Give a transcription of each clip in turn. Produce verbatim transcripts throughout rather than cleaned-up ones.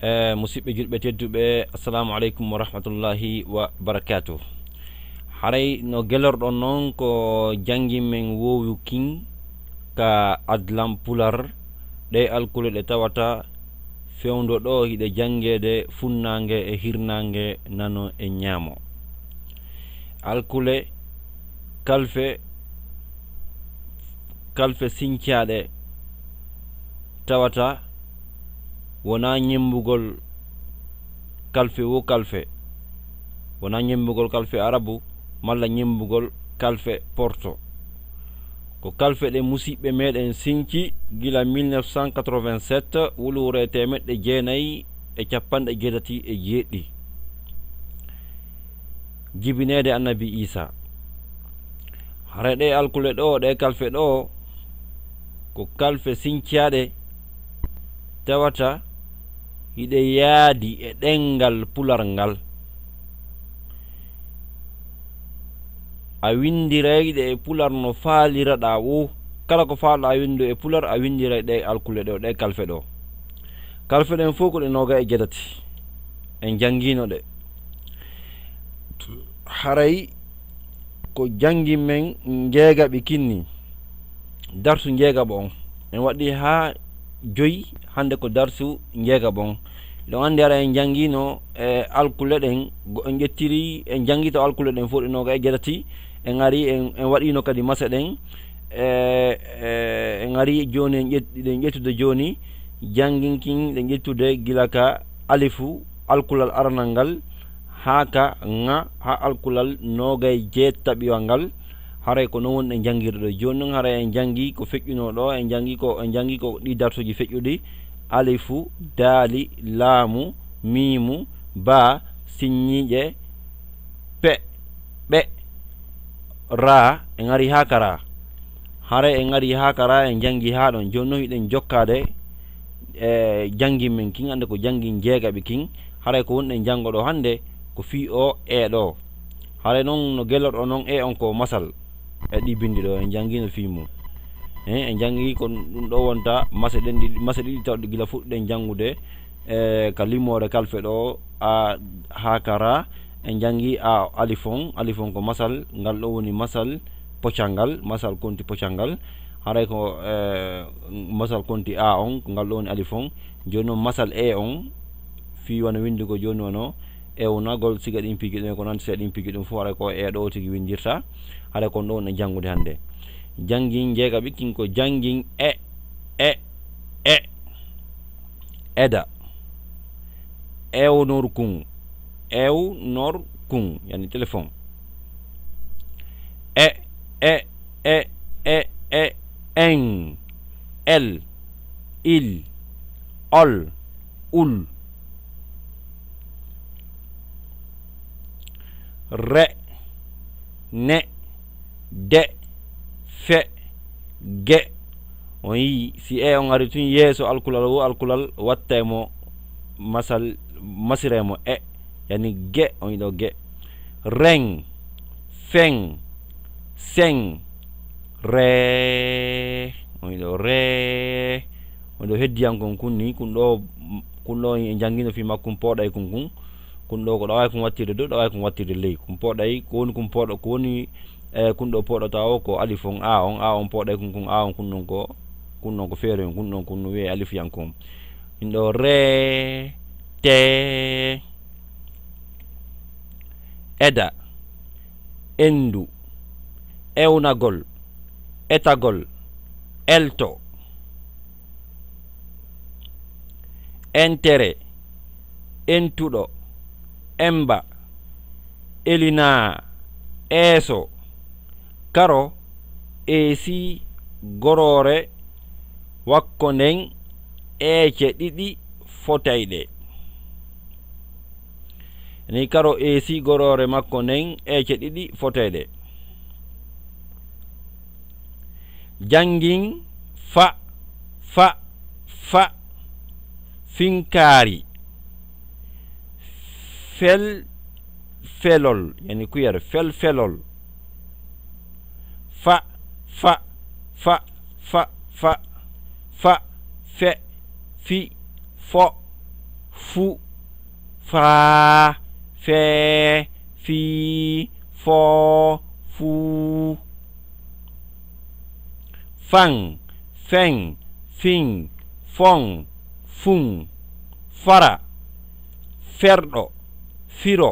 E, musidɓe julɓe tedduɓe, assalamu aleykum wa rahmatullahi wa barakatuh. Haray no gelorɗon noon ko janngi men woowu kin ka adlam pular, ɗe alkule ɗe tawata fewndo ɗo hiɗe janngeede funnaange e hirnaange, nano e ñaamo. Alkule kalfe, kalfe sincaaɗe tawata wonaa ñemmbugol kalfe wo kalfe, wonaa ñemmbugol kalfe arabu malla ñemmbugol kalfe porto. Ko kalfe ɗe musiɓɓe meɗen sinci gila mille neuf cent quatre-vingt-sept, wuluure teemeɗɗe jeenayi e capanɗe jeetati e jeeɗiɗi, jibineede Annabi Iisaa. Hara ɗe alkule ɗo, ɗe kalfe ɗo, ko kalfe sincaaɗe tawata hiɗe yaadi e ɗemngal pular ngal. A winndirayɗe e pular no faaliraɗaa wo, kala ko faalɗaa winndu e pular, a winndiray ɗe alkule ɗo, ɗe kalfe ɗo. Kalfe ɗen fof ko ɗe noogay e jeetati. En janngiino ɗe. Haray ko janngi men njeegaɓi kinni, darsu njeegaɓo on. En waɗi haa joyi, hannde ko darsu njeegaɓo on. Hiɗon anndi hara en janngiino, e, alkule ɗen, go-, en ƴettiri, en janngi to alkule ɗen fof ɗe noogay e jeetati. En ari, en, en waɗiino kadi mase ɗen. E, e, en ari jooni, en ƴet-, ɗen ƴettude jooni, janngin kin, ɗen ƴettude gila ka alifu, alkulal aranal ngal, haa ka ŋa, haa alkulal noogay jeettaɓiwal ngal. Haray ko non woni ɗe janngirɗe ɗo. Jooni non haray en janngi ko feƴƴunoo ɗo, en janngi ko, en janngi ko ɗi darsuuji feƴƴuɗi, alifu, daali, laamu, miimu, baa, sinnyiiƴe, pe, ɓe, raa, en ari haa ka raa. Haray en ari haa ka raa, en janngi haa ɗon. Jooni non hiɗen jokkaade e janngin men kin, hannde ko janngin njeegaɓi kin. Haray ko woni ɗen janngo ɗo hannde ko fii o e ɗo. Haray non no gelorɗon non e on ko masal. E ɗi binndi ɗo, en janngiino fii mum. He, en janngi ko ɗum ɗo wonta mase ɗen ɗiɗi, mase ɗiɗi tawɗe gila fuɗɗuɗen janngude, e, ka limoore kalfe ɗo, a, haa ka raa, en janngi a, alif on, alif on ko masal, ngal ɗo woni masal pocangal, masal konti pocangal. Haray ko, e, masal konti a on, ko ngal ɗo woni alif on. Jooni non masal e on, fii wano winndi ko jooni wano, ewnagol, siga ɗin piiji ɗin, ko nanndi siga ɗin piiji ɗin fof, haray ko e ɗo tigi winndirta. Haray kon ɗo woni e janngude hannde. Janngin njeegaɓi kin ko janngin e, e, e, eda, ewnor kun, ewnor kun, yani téléphone. E, e, e, e, e, en, el, il, ol, ul. Re, ne, de, fe, ge. On yii, si e on ari tun yeeso alkulal wo alkulal, wattay mo masal, masiray mo e. Yani ge, on yiɗo ge. Ren, fen, sen, ree. On yiɗo ree. On ɗo heddiyankon kun ni, kun ɗo, kun ɗo en janngino fii makkun pooɗay kun kun. Kun ɗo ko ɗaway kun wattirde dow, ɗaway kun wattirde ley. Kun pooɗay, ko woni kun pooɗo, ko woni, e, kun ɗo pooɗata o ko alif on, a on, a on pooɗay kun kun, a on kun ɗon ko, kun ɗon ko feere on, kun ɗon kun no wi'e alifiyankon. Min ɗo ree, tee, eda, endu, ewnagol, etagol, elto, entere, entuɗo, emba, elinaa, eeso, karo, eesi, goroore, wakko nden, eece ɗiɗi fotayɗe. Ni karo eesi goroore makko nden, eece ɗiɗi fotayɗe. Janngin fa, fa, fa, finkaari, fel, felol, yani kuyere, fel, felol. Fa, fa, fa, fa, fa, fe, fi, fo, Fu, faa, fee, fii, foo, fuu. Faŋ, feŋ, fiŋ, foŋ, fuŋ. Fara, ferɗo, firo,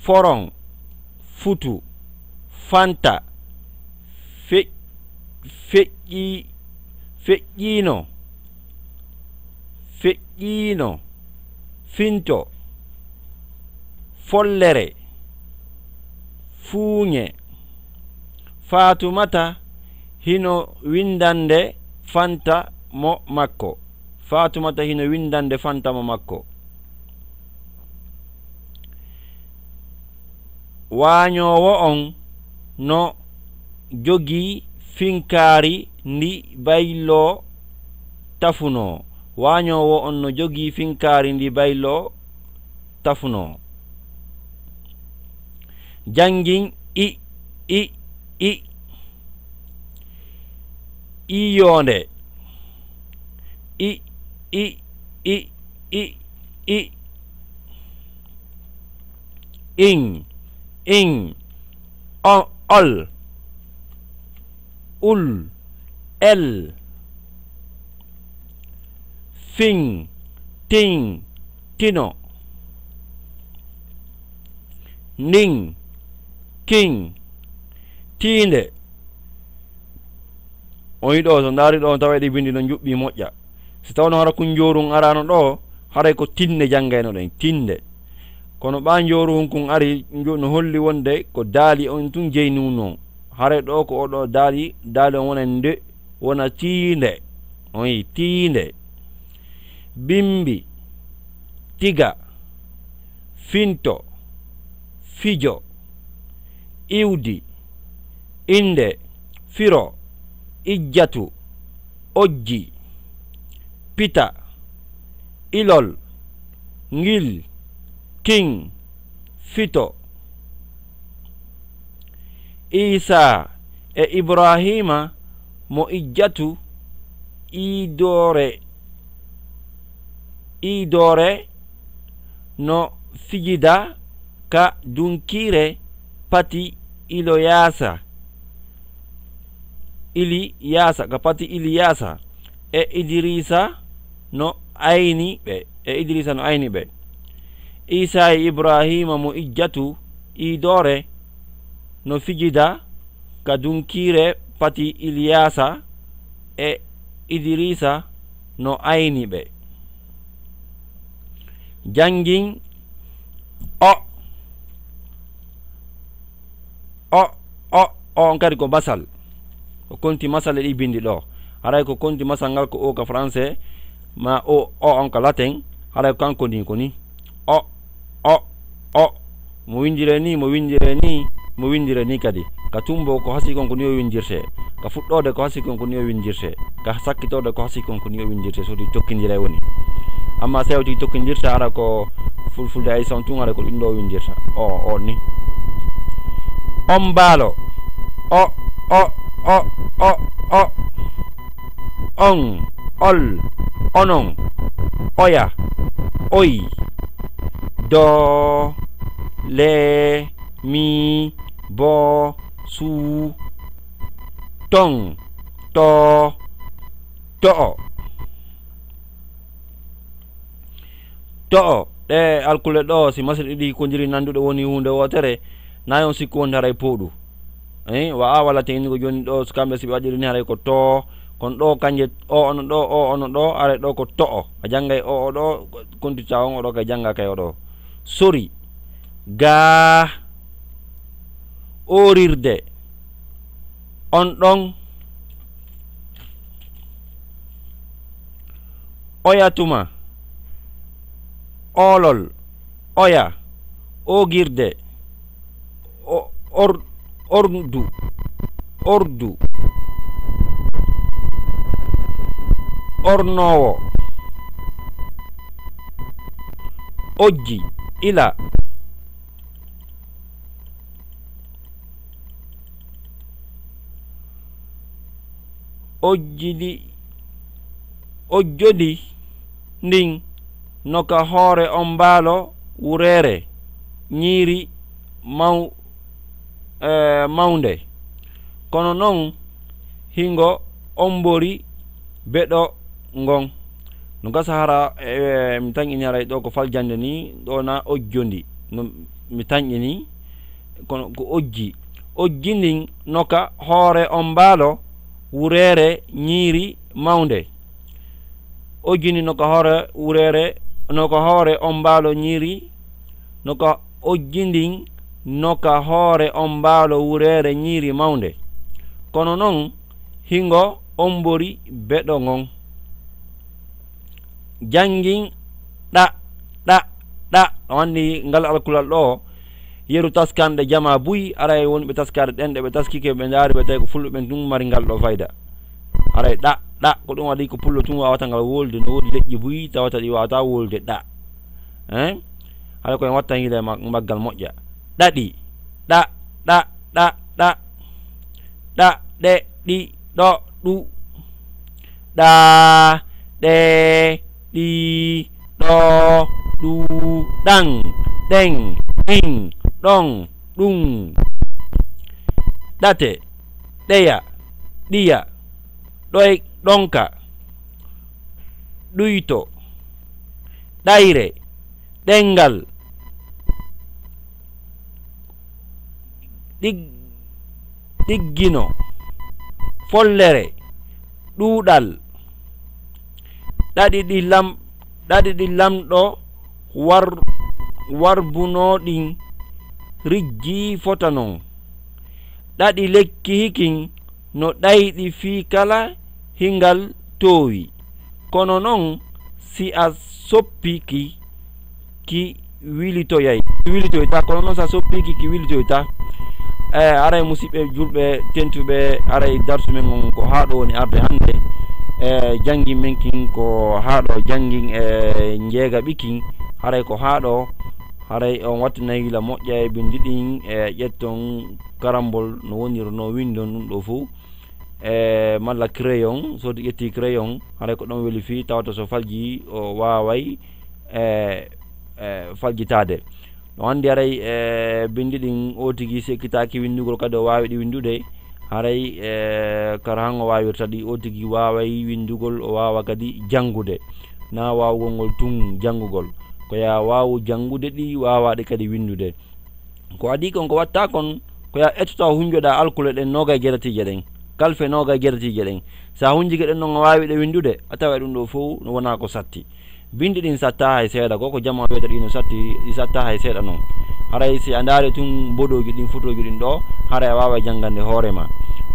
foroŋ, futu, fanta, fe-, feƴƴi-, feƴƴiino, feƴƴiino, finto, follere, fuuñe. Faatumata hino winndande fanta mo makko. Faatumata hino winndande fanta mo makko. Waañoowo on no jogii finkaari ndi bayloo tafunoo. Waañoowo on no jogii finkaari ndi bayloo tafunoo. Janngin i, i, i. Iyoonde. I, i, i, i, i. In, in, o, ol, ul, el. Fin, tin, tino. Nin, kin, tiinde. On yiɗo, so ndaari ɗo, tawa eɗi binndi no njuɓɓi moƴƴa. Si tawno hara kun njooru on araano ɗo, haray ko tinne janngayno ɗen, tinne. Kono ɓaa njooru on kun ari, njo-, no holli wonde ko daali on tun jeynuno. Haray ɗo ko oɗo daali, daali on wona nde, wona tiinde. On yi tiinde. Bimbi, tiga, finto, fijo, iwdi, innde, firo, ijjatu, ojji, pita, ilol, ngil, kin, fito. Iisaa e Iburaahiima mo Ijjatu iidoore, iidoore no fijida ka dunkiire pati Iloyaasa, Iliyaasa, ka pati Iliyaasa, e Idiriisa no ayni ɓe, e Idiriisa no ayni ɓe. Iisaa e Iburaahiima mo Ijjatu iidoore no fijida ka dunkiire pati Iliyaasa e Idiriisa no ayni ɓe. Janngin o, o, o, o on kadi ko masal. Ko konti masal e ɗi binndi ɗo. Haray ko konti masal ngal ko o ka français, ma o, o on ka latin, haray ko kanko ni ko ni. O, o, o. Mo winndire ni, mo winndire ni, mo winndire ni kadi. Ka tumbo ko hasi kon ko ni o winndirte. Ka fuɗɗoode ko hasi kon ko ni o winndirte. Ka sakkitoode ko hasi kon ko ni o winndirte. So ɗi tokkindire woni. Amma si o tigi tokkindirta, hara ko fulfulde ay son tun, hara ko ɗin ɗo winndirta. O, o ni. On mbaalo. O, o, o, o, o. On, ol, onon, oya, oy, do, le, mi, bo, su, ton, to, to'o. To'o, ɗe alkule ɗo, si masal ɗiɗi ko njiri nanduɗe woni huunde wootere, na yon sikku wonde haray pooɗu. Eh, wa a wala teŋ ko jooni ɗo, so kamɓe si ɓe waɗiri ni haray ko to, kono ɗo kanje o ono ɗo, o ono ɗo, haray ɗo ko to'o. A janngay o o ɗo, kontita on o ɗo kay jannga kay o ɗo. Sori, gaa, oorirde, on ɗon, oya tuma, oolol, oya, oogirde, o-, or-, ordu, ordu, ornoowo, ojji, ila. Ojjidi, ojjodi ndin, no ka hoore ombaalo wureere ñiiri maw-, eh, mawnde. Kono noon hingo ombori beɗo ngon. No gasa hara, eh, mi tanƴini haray ɗo ko faljande ni, ɗo na ojjondi. No mi tanƴini, kono ko ojji. Ojji ndin no ka hoore ombaalo wureere ñiiri mawnde. Ojji ndin no ka hoore wureere, no ka hoore ombaalo ñiiri, no ka ojji ndin no ka hoore ombaalo wureere ñiiri mawnde. Kono noon hingo ombori beɗo ngon. Janngin ɗa, ɗa, ɗa. O anndi ngal alkulal ɗo, yeru taskanɗe jama buy, aray wonɓe taskaade ɗen, ɗe ɓe taskike, ɓe ndaari, ɓe tawi ko fulɓe ɓen tun mari ngal ɗo fayda. Aray ɗa, ɗa, ko ɗum waɗi ko pullo tun wawata ngal wolde, no woodi leƴƴi buy tawata ɗi wawata wolde ɗa. Hein? Aray ko en watta hiila e ma-, maggal moƴƴa. Ɗaɗi, ɗa, ɗa, ɗa, ɗa. Ɗa, ɗe, ɗi, ɗo, ɗu. Ɗa, ɗe, ɗi, ɗo, ɗu, ɗan, ɗen, ɗin, ɗon, ɗun. Ɗate, ɗeya, ɗiya, ɗoy, ɗonka, ɗuyto, ɗayre, ɗenngal, ɗig-, ɗiggino, follere, ɗuuɗal, ɗaɗi ɗi lam-, ɗaɗi ɗi lamɗo war-, warbunoo ɗin rijjii fota non. Ɗaɗi lekki hikin no ɗayɗi fii kala hingal toowi. Kono non, si a soppiki, ki wilitoyay, ki wilitoyta. Kono non, si a soppiki, ki wilitoyta. Eh, aray, musiɓɓe julɓe tentuɓe, aray darsu men on ko haa ɗo woni arde hannde. Eh, janngin men kin ko haa ɗo, janngin e njeegaɓi kin, haray ko haa ɗo. Haray on wattinay gila moƴƴa e binndi ɗin, e ƴetton karambol no wonirnoo, winndon ɗum ɗo fow. E malla crayon, so ƴetti crayon, haray ko ɗon weli fii, tawata so falji o waaway, e, e, faljitaade. No anndi haray, e, binndi ɗin o tigi sekkitaaki winndugol, kadi o waawi ɗi winndude. Haray, e, kara han o waawirta ɗi, o tigi waaway winndugol, o waawa kadi janngude. Na waawugol ngol tun janngugol. Ko ya waawu janngude ɗi, waawa ɗi kadi winndude. Ko adii kon, ko watta kon, ko ya ƴettota, hunjoɗa alkule ɗen noogay jeetatiije ɗen, kalfe noogay jeetatiije ɗen. Sa hunjike ɗen non, a waawi ɗe winndude, a tawa ɗum ɗo fow no wona ko satti. Binndi ɗin satta hay seeɗa, ko ko jamaa wiyata ɗi no satti, ɗi satta hay seeɗa non. Haray si a ndaari tun mboɗooji ɗin, fotooji ɗin ɗo, haray a waawa janngande hoore ma.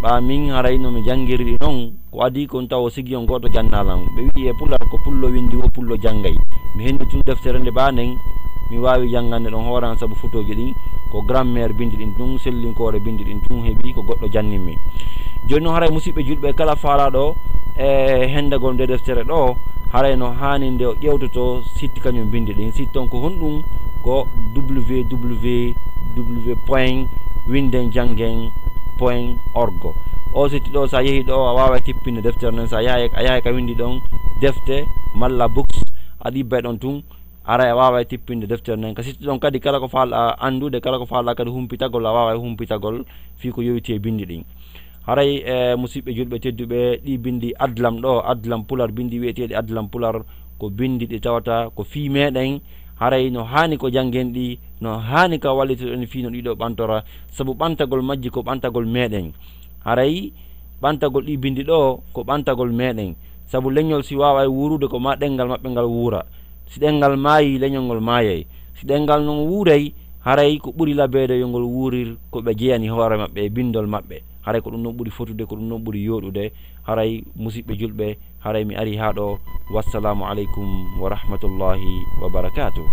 Ɓaa min haray no mi janngiri ɗi non, ko adii kon taw o sigi on gooto jannaa lan. Ɓe wi'i e pular ko pullo winndi, o pullo janngay. Mi henni tun deftere nde ɓaa nden, mi waawi janngande ɗon hoore an sabu fotooji ɗin, ko grammaire binndi ɗin tun, sellinkoore binndi ɗin tun heɓi ko goɗɗo jannin mi. Jooni non haray musiɓɓe julɓe kala faalaaɗo e hendagol nde deftere ɗo, haray no haani nde o ƴeewtoto sitti kañum binndi ɗin. Sitti on ko honɗum? Ko W W W point winden janngen point org. O sitti ɗo, sa yehi ɗo, a waaway tippinde deftere nden. Sa yahay, a yahay ka winndi ɗon defte malla books, a ɗibbay ɗon tun, aray a waaway tippinde deftere nden. Ka sitti ɗon kadi, kala ko faalɗa anndude, kala ko faalɗa kadi humpitagol, a waaway humpitagol fii ko yowiti e binndi ɗin. Haray, e, musiɓɓe julɓe tedduɓe, ɗi binndi adlam ɗo, adlam pular, binndi wi'eteeɗi adlam pular, ko binndi ɗi tawata ko fii meɗen. Haray no haani ko janngen ɗi, no haani ka wallitoɗen fii no ɗi ɗo ɓantora, sabu ɓantagol majji ko ɓantagol meɗen. Haray ɓantagol ɗi binndi ɗo ko ɓantagol meɗen, sabu leñol si waaway wuurude, ko ma ɗenngal maɓɓe ngal wuura. Si ɗenngal maayi, leñol ngol maayay. Si ɗenngal non wuuray, haray ko ɓuri labeede yo ngol wuurir ko ɓe jeyani hoore maɓɓe e binndol maɓɓe. Haray ko ɗum non ɓuri fotude, ko ɗum non ɓuri yooɗude. Haray musiɓɓe julɓe, haray mi ari haa ɗo. Wassalaamu aleykum wa rahmatullahi wa barakaatuh.